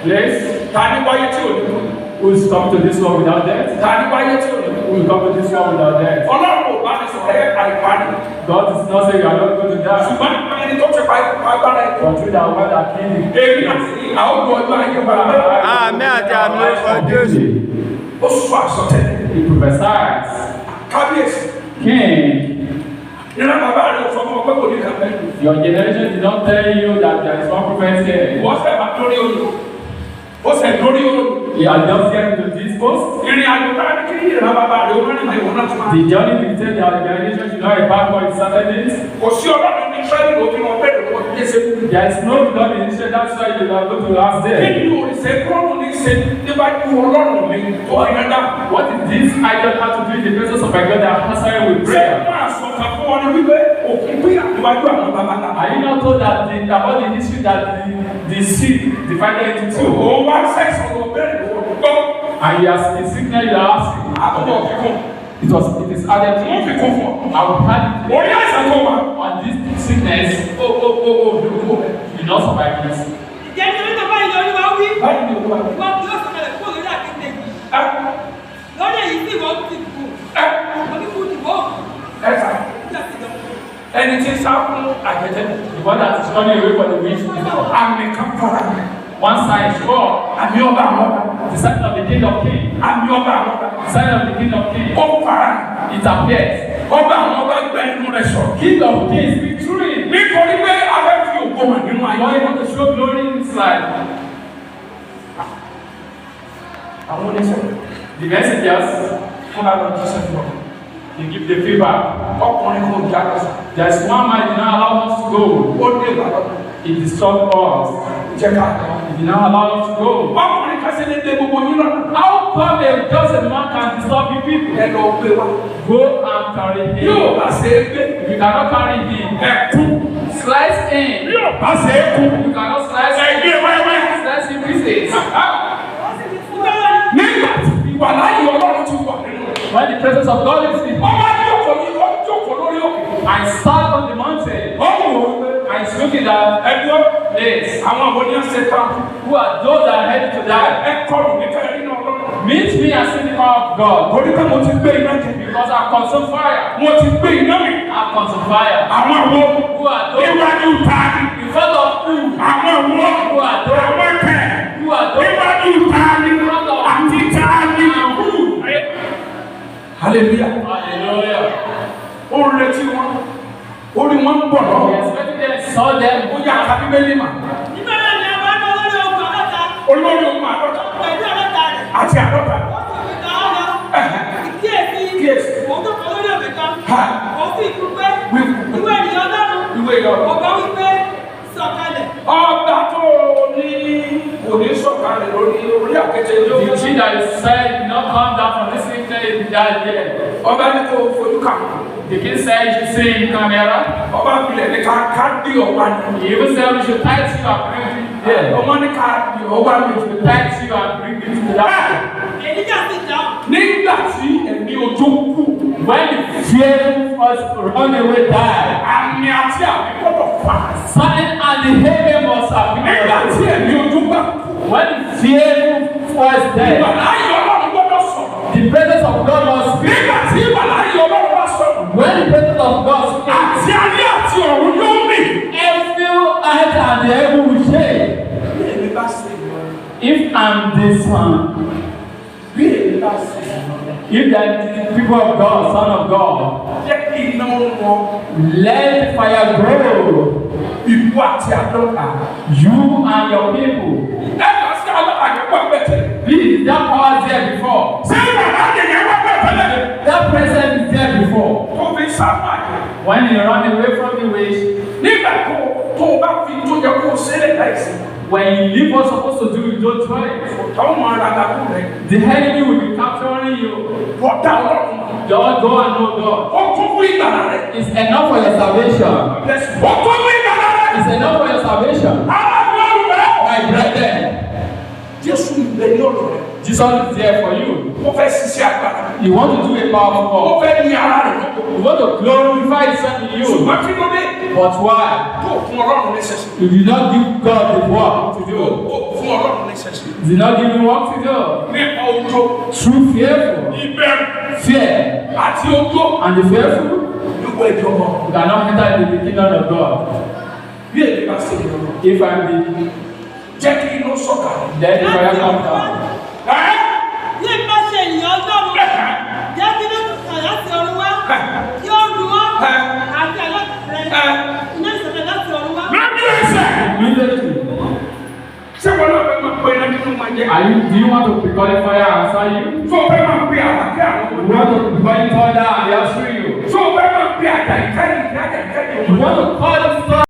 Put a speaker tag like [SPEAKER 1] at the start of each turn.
[SPEAKER 1] Please,
[SPEAKER 2] Ta ní wáyé tí ò ní kú?
[SPEAKER 1] who is coming to this world without death?
[SPEAKER 2] Ta ní wáyé tí ò ní kú?
[SPEAKER 1] Who will come to this world without death?
[SPEAKER 2] Ọlọ́run ò bá mi sọ̀rọ̀ ẹ̀ àìparí.
[SPEAKER 1] God is not saying you are not going to die.
[SPEAKER 2] Ṣùgbọ́n nípa ẹni tó ti pa agbára ẹ̀.
[SPEAKER 1] But through that one that killed the
[SPEAKER 2] Èmi àti àwọn ọjọ́ ayé wa.
[SPEAKER 3] Àmín àti àmín lórúkọ Jésù.
[SPEAKER 2] Ó sọ àsọtẹ́lẹ̀.
[SPEAKER 1] He prophesies.
[SPEAKER 2] Kábíyèsí.
[SPEAKER 1] King,
[SPEAKER 2] Ìran bàbá rẹ̀ ò sọ fún ọ pé kò ní kàn bẹ́ẹ̀.
[SPEAKER 1] your generation did not tell you that there is one prophet here.
[SPEAKER 2] Wọ́n fẹ́ máa dórí oyè. Ó sẹ̀ dórí oyè.
[SPEAKER 1] You are just getting to this post.
[SPEAKER 2] Ìrìn àjò tá a ní kí ìran bàbá rẹ̀ ó rìn ìwọ náà tún máa.
[SPEAKER 1] The journey dictated that the generation should not embark on started it.
[SPEAKER 2] Kò sí Ọlọ́run ní Ísírẹ́lì ló fi wọn bẹ̀rẹ̀ lọ́wọ́ bí ẹsẹ̀ kú.
[SPEAKER 1] There is no God in Israel, that's why you are going to ask
[SPEAKER 2] Kí
[SPEAKER 1] them.
[SPEAKER 2] ni òrìṣẹ́ kúrọ́nù ní ṣe níwájú Ọlọ́run mi tó iná dá?
[SPEAKER 1] What is this idol have to do in the presence of my God that answering with
[SPEAKER 2] Ṣé
[SPEAKER 1] prayer?
[SPEAKER 2] wọ́n àsọ̀tàn fún wọn ni wípé òkun pínyà níwájú àwọn bàbá ńlá?
[SPEAKER 1] Are you not told that about the history that the sea divided into two?
[SPEAKER 2] Òun wá sẹ́sàn lọ bẹ̀rẹ̀ lọ́wọ́ gbọ́.
[SPEAKER 1] And you are the sickness you are asking.
[SPEAKER 2] Àtọ̀bọ̀ kíkún.
[SPEAKER 1] It is added to
[SPEAKER 2] Wọ́n fi
[SPEAKER 1] you.
[SPEAKER 2] kún fún ọ.
[SPEAKER 1] I will add it
[SPEAKER 2] Orí àìsàn tó wà.
[SPEAKER 1] on this sickness.
[SPEAKER 2] Ó ó ó ó dùnkú.
[SPEAKER 1] You not survive this.
[SPEAKER 4] Ìjẹ́ nítorí náà báyìí ni Olúwa wí.
[SPEAKER 2] Báyìí ni Olúwa wí.
[SPEAKER 4] Ìwọ kì yóò sọ̀kalẹ̀ kúrò lórí àkéte yìí.
[SPEAKER 2] Ẹ
[SPEAKER 4] Lórí èyí tí ìwọ ti kú.
[SPEAKER 2] ẹ
[SPEAKER 4] Oníkú ni ìwọ òkú.
[SPEAKER 2] ẹ sà.
[SPEAKER 4] Nígbà tí ìjọba.
[SPEAKER 2] Ẹni tí ń sá fún àjẹjẹ.
[SPEAKER 1] The one that is running away from the witch is
[SPEAKER 2] Àmì kan fara.
[SPEAKER 1] one sign sure.
[SPEAKER 2] Àmì ọba àwọn ọba.
[SPEAKER 1] The sign of the King of Kings.
[SPEAKER 2] Àmì ọba àwọn ọba.
[SPEAKER 1] The sign of the King of Kings.
[SPEAKER 2] Ó fara.
[SPEAKER 1] It appears.
[SPEAKER 2] Ọba àwọn ọba gbẹ inú rẹ̀ sọ̀rọ̀.
[SPEAKER 1] King of Kings victory.
[SPEAKER 2] Nítorí pé a fẹ́ fi ògo hàn nínú ayé.
[SPEAKER 1] God want to show glory in his life.
[SPEAKER 2] Àwọn oníṣẹ́
[SPEAKER 1] The messengers,
[SPEAKER 2] fúnra lọ jíṣẹ́ fún ọ.
[SPEAKER 1] they give the feedback.
[SPEAKER 2] Ọkùnrin kò já lọ sọ.
[SPEAKER 1] There is one man did not allow us to go.
[SPEAKER 2] Ó dé ìbàdàn.
[SPEAKER 1] He disturbed us.
[SPEAKER 2] Jẹ́ ká lọ.
[SPEAKER 1] He did not allow us to go.
[SPEAKER 2] Ọkùnrin kan ṣe lè dé gbogbo yín lọ́nà.
[SPEAKER 1] How come a just a man can disturb you people?
[SPEAKER 2] Ẹ lọ gbé wa.
[SPEAKER 1] Go and carry him.
[SPEAKER 2] Yóò bá ṣe é gbé.
[SPEAKER 1] If you cannot carry him,
[SPEAKER 2] Ẹ kú.
[SPEAKER 1] slice him.
[SPEAKER 2] Yóò bá ṣe é kú.
[SPEAKER 1] If you cannot slice
[SPEAKER 2] Ẹ
[SPEAKER 1] him,
[SPEAKER 2] gbé wẹ́wẹ́.
[SPEAKER 1] slice him pieces.
[SPEAKER 4] Ó sì wí fún ọ.
[SPEAKER 2] Nígbà tí ìwà láàyè Ọlọ́run ti wà nínú rẹ̀.
[SPEAKER 1] When the presence of God is in
[SPEAKER 2] Wọ́n bá jókòó ní ó jókòó lórí òkè.
[SPEAKER 1] I sat on the mountain.
[SPEAKER 2] Ó wù ú pé
[SPEAKER 1] I is looking at
[SPEAKER 2] ẹ dúró.
[SPEAKER 1] place.
[SPEAKER 2] Àwọn àwọn oníyàn ṣe tán.
[SPEAKER 1] Who are those that are ready to die?
[SPEAKER 2] Ẹ kọlù mi fẹ́ rí náà Ọlọ́run.
[SPEAKER 1] Meet me and see the power of God.
[SPEAKER 2] Torí pé mo ti gbé iná jẹ.
[SPEAKER 1] Because I've consumed fire.
[SPEAKER 2] Mo ti gbé iná mi.
[SPEAKER 1] I've consumed fire.
[SPEAKER 2] Àwọn wo
[SPEAKER 1] Who are those?
[SPEAKER 2] níwájú ta ni?
[SPEAKER 1] In front of who?
[SPEAKER 2] Àwọn wo
[SPEAKER 1] Who are those?
[SPEAKER 2] àwọn kẹ̀
[SPEAKER 1] Who are those?
[SPEAKER 2] níwájú ta ni? Àti ta ni? Hallelujah.
[SPEAKER 1] Hallelujah.
[SPEAKER 2] Ó ń retí wọn. Orí wọn ń bọ̀
[SPEAKER 1] He
[SPEAKER 2] lọ́wọ́.
[SPEAKER 1] expected them, saw them.
[SPEAKER 2] Ó yà ká Bíbélì mà.
[SPEAKER 4] Nígbà náà ni a máa ń lọ lórí ogun àádọ́ta
[SPEAKER 2] Olórí ogun àádọ́ta
[SPEAKER 4] pẹ̀lú àádọ́ta rẹ̀.
[SPEAKER 2] àti àádọ́ta.
[SPEAKER 4] Ó sì fi tọ̀ ọ́ lọ. Kíyèsí.
[SPEAKER 2] Kíyèsí.
[SPEAKER 4] Òun tó kọ lórí òkè kan.
[SPEAKER 2] Ha.
[SPEAKER 4] Òun sì kú pé.
[SPEAKER 2] Wí.
[SPEAKER 4] Ìwé ènìyàn Ọlọ́run.
[SPEAKER 2] Ìwé ìlọrin.
[SPEAKER 4] Ọba wí pé sọ̀kalẹ̀.
[SPEAKER 2] Ọba tó ní kò ní sọ̀kalẹ̀ lórí orí àkéte ní
[SPEAKER 1] The
[SPEAKER 2] ó
[SPEAKER 1] tree that is said did not come down from this mountain, it died there.
[SPEAKER 2] Ọba ní kò fojú kà.
[SPEAKER 1] The king said you should see in camera.
[SPEAKER 2] Ọba bilẹ̀ ní ká ká dí ọba ní.
[SPEAKER 1] He even said we should tie you and bring you there.
[SPEAKER 2] Ọmọ ní ká dí ọba ní.
[SPEAKER 1] We should tie you and bring you to that.
[SPEAKER 4] Èlíjà sì dáhùn.
[SPEAKER 2] Nígbà tí ẹ̀mí ojú kú,
[SPEAKER 1] When the fear first run away die,
[SPEAKER 2] àmì àti àmì gbọ́dọ̀ fà.
[SPEAKER 1] sign and the heaven must
[SPEAKER 2] Nígbà
[SPEAKER 1] appear.
[SPEAKER 2] tí ẹ̀mí ojú bá kú,
[SPEAKER 1] When the fear first die,
[SPEAKER 2] ìwàláyé Ọlọ́run gbọ́dọ̀ sọ̀rọ̀.
[SPEAKER 1] the presence of God must speak.
[SPEAKER 2] Nígbà tí ìwàláyé Ọlọ́run bá sọ̀rọ̀,
[SPEAKER 1] When the presence of God speaks,
[SPEAKER 2] àti ayé àti ọ̀run yóò mì.
[SPEAKER 1] every earth and the heaven will shake.
[SPEAKER 2] Bí èmi bá ṣe ìwọ,
[SPEAKER 1] If I'm the son,
[SPEAKER 2] bí èmi bá ṣe ìwọ,
[SPEAKER 1] if the people of God, son of God,
[SPEAKER 2] jẹ́ kí iná wọn
[SPEAKER 1] let the fire grow.
[SPEAKER 2] ìwọ àti àdọ́ta.
[SPEAKER 1] You and your people.
[SPEAKER 2] Ẹ kà sí àyẹ̀wò ẹ̀bẹ̀.
[SPEAKER 1] Please, that power is there before.
[SPEAKER 2] Ṣé ìwàláyé yẹn wá bẹ̀ tẹ́lẹ̀?
[SPEAKER 1] That presence is there before.
[SPEAKER 2] Tó fi sáfà yẹn.
[SPEAKER 1] When you run away from the witch,
[SPEAKER 2] Nígbà tó tó o bá fi tó yẹ kó o ṣẹlẹ̀ láìsí.
[SPEAKER 1] when you leave what's supposed to do, you don't try it.
[SPEAKER 2] Táwọn máa ra dàbò rẹ̀.
[SPEAKER 1] The enemy will be capturing you.
[SPEAKER 2] Bọ̀dá Ọlọ́run.
[SPEAKER 1] Just go and know God.
[SPEAKER 2] Ó kún fún ìgbàlà rẹ̀.
[SPEAKER 1] It's enough for your salvation.
[SPEAKER 2] Ó kún fún ìgbàlà rẹ̀.
[SPEAKER 1] It's enough for your salvation.
[SPEAKER 2] Ara mi ò rẹ̀.
[SPEAKER 1] My brethren,
[SPEAKER 2] Jésù ń bẹ ní ọ̀dọ̀ rẹ̀.
[SPEAKER 1] Jesus is there for you.
[SPEAKER 2] Ó fẹ́ ṣiṣẹ́ agbára.
[SPEAKER 1] You want to do a powerful
[SPEAKER 2] Ó
[SPEAKER 1] work.
[SPEAKER 2] fẹ́ ní ara rẹ̀ lóko.
[SPEAKER 1] You want to glorify Himself in you.
[SPEAKER 2] Ṣùgbọ́n kí ló dé
[SPEAKER 1] But why?
[SPEAKER 2] tó fún Ọlọ́run ní ṣẹ̀ṣẹ̀?
[SPEAKER 1] You did not give God the work to do.
[SPEAKER 2] Ó fún Ọlọ́run ní ṣẹ̀ṣẹ̀.
[SPEAKER 1] You did not give him work to do.
[SPEAKER 2] Nípa ojo,
[SPEAKER 1] Through fearful,
[SPEAKER 2] ìbẹ̀rù
[SPEAKER 1] fear,
[SPEAKER 2] àti ojo
[SPEAKER 1] and the fearful,
[SPEAKER 2] nígbà ìjọba.
[SPEAKER 1] you cannot enter into the kingdom of God.
[SPEAKER 2] Bí èmi bá ṣe ìrọ̀rùn,
[SPEAKER 1] If I'm the,
[SPEAKER 2] jẹ́ kí iná sọ̀kalẹ̀.
[SPEAKER 1] let the fire come down.
[SPEAKER 2] Ẹ́
[SPEAKER 4] Bí èmi bá ṣe ènìyàn Ọlọ́run, jẹ́ kí iná sọ̀kalẹ̀ láti ọ̀run wá, kí ó run wọ́n àti alákùnrin iná sọ̀kalẹ̀ láti ọ̀run wá.
[SPEAKER 2] Lójú ẹsẹ̀.
[SPEAKER 1] Immediately,
[SPEAKER 2] Ṣé wọn náà fẹ́ máa pe iná nínú máa jẹ?
[SPEAKER 1] do you want to be calling fire and answer you?
[SPEAKER 2] Ṣé o fẹ́ máa pe àwàkẹ́ àwọn
[SPEAKER 1] You
[SPEAKER 2] ọmọ?
[SPEAKER 1] want to be calling thunder and they answer you?
[SPEAKER 2] Ṣé o fẹ́ máa pe àjàyíkáyì ní àjàyíkáyì
[SPEAKER 1] You
[SPEAKER 2] òun?
[SPEAKER 1] want to call the storm?